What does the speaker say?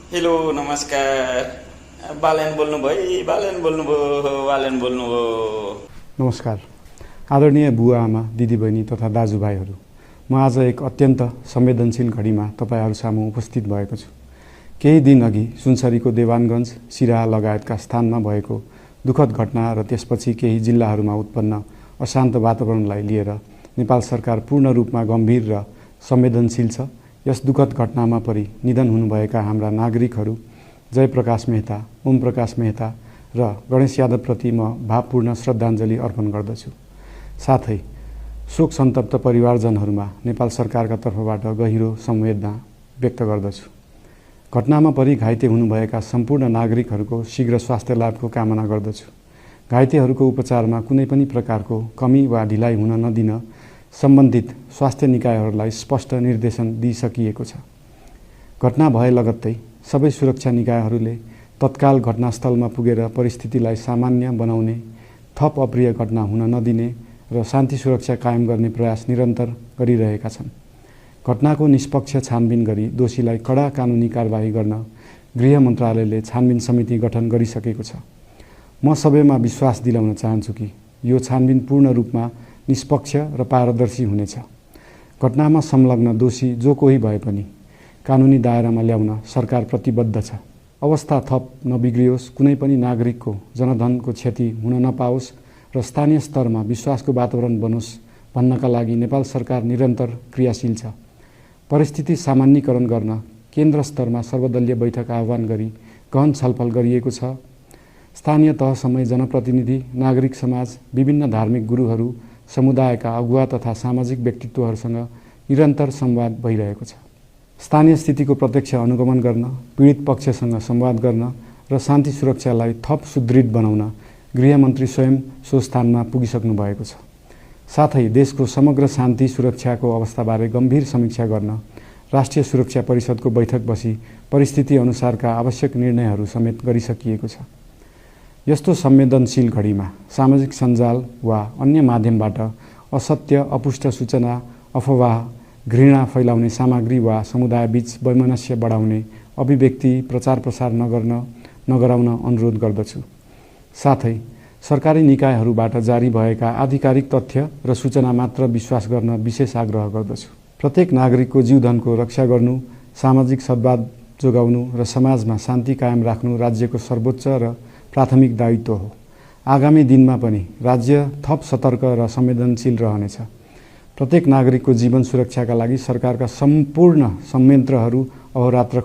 Hello नमस्कार। बालेन बोल्नुभयो, बालेन बोल्नुभयो, बालेन बोल्नुभयो। नमस्कार आदरणीय बुवा आमा दिदीबहिनी तथा दाजुभाइहरू, म आज एक अत्यन्त संवेदनशील घडीमा तपाईहरू सामु उपस्थित भएको छु। केही दिन अघि सुनसरीको देवानगञ्ज, सिराहा लगायतका स्थानमा भएको दुःखद घटना र त्यसपछि केही जिल्लाहरूमा उत्पन्न अशान्त वातावरणलाई लिएर नेपाल सरकार पूर्ण रूपमा गम्भीर र संवेदनशील छ। यस दुःखद घटनामा परि निधन हुनुभएका हाम्रा नागरिकहरू जयप्रकाश मेहता, ओम प्रकाश मेहता र गणेश यादवप्रति म भावपूर्ण श्रद्धाञ्जली अर्पण गर्दछु। साथै शोक सन्तप्त परिवारजनहरूमा नेपाल सरकारका तर्फबाट गहिरो संवेदना व्यक्त गर्दछु। घटनामा परि घाइते हुनुभएका सम्पूर्ण नागरिकहरूको शीघ्र स्वास्थ्य लाभको कामना गर्दछु। घाइतेहरूको उपचारमा कुनै पनि प्रकारको कमी वा ढिलाइ हुन नदिन सम्बन्धित स्वास्थ्य निकायहरूलाई स्पष्ट निर्देशन दिइसकिएको छ। घटना भए लगत्तै सबै सुरक्षा निकायहरूले तत्काल घटनास्थलमा पुगेर परिस्थितिलाई सामान्य बनाउने, थप अप्रिय घटना हुन नदिने र शान्ति सुरक्षा कायम गर्ने प्रयास निरन्तर गरिरहेका छन्। घटनाको निष्पक्ष छानबिन गरी दोषीलाई कडा कानुनी कारबाही गर्न गृह मन्त्रालयले छानबिन समिति गठन गरिसकेको छ। म सबैमा विश्वास दिलाउन चाहन्छु कि यो छानबिन पूर्ण रूपमा निष्पक्ष र पारदर्शी हुनेछ। घटनामा संलग्न दोषी जो कोही भए पनि कानुनी दायरामा ल्याउन सरकार प्रतिबद्ध छ। अवस्था थप नबिग्रियोस्, कुनै पनि नागरिकको जनधनको क्षति हुन नपाओस् र स्थानीय स्तरमा विश्वासको वातावरण बनोस् भन्नका लागि नेपाल सरकार निरन्तर क्रियाशील छ। परिस्थिति सामान्यीकरण गर्न केन्द्र स्तरमा सर्वदलीय बैठक आह्वान गरी गहन छलफल गरिएको छ। स्थानीय तहसम्म जनप्रतिनिधि, नागरिक समाज, विभिन्न धार्मिक गुरुहरू, समुदायका अगुवा तथा सामाजिक व्यक्तित्वहरूसँग निरन्तर संवाद भइरहेको छ। स्थानीय स्थितिको प्रत्यक्ष अनुगमन गर्न, पीडित पक्षसँग संवाद गर्न र शान्ति सुरक्षालाई थप सुदृढ बनाउन गृहमन्त्री स्वयं सो स्थानमा पुगिसक्नु भएको छ। साथै देशको समग्र शान्ति सुरक्षाको अवस्थाबारे गम्भीर समीक्षा गर्न राष्ट्रिय सुरक्षा परिषदको बैठक बसी परिस्थिति अनुसारका आवश्यक निर्णयहरू समेत गरिसकिएको छ। यस्तो संवेदनशील घडीमा सामाजिक सञ्जाल वा अन्य माध्यमबाट असत्य, अपुष्ट सूचना, अफवाह, घृणा फैलाउने सामग्री वा समुदायबीच वैमनस्य बढाउने अभिव्यक्ति प्रचार प्रसार नगराउन अनुरोध गर्दछु। साथै सरकारी निकायहरूबाट जारी भएका आधिकारिक तथ्य र सूचना मात्र विश्वास गर्न विशेष आग्रह गर्दछु। प्रत्येक नागरिकको जीवधनको रक्षा गर्नु, सामाजिक सद्भाव जोगाउनु र समाजमा शान्ति कायम राख्नु राज्यको सर्वोच्च र प्राथमिक दायित्व हो। आगामी दिनमा पनि राज्य थप सतर्क र संवेदनशील रहनेछ। प्रत्येक नागरिकको जीवन सुरक्षाका लागि सरकारका सम्पूर्ण संयन्त्रहरू अहोरात्र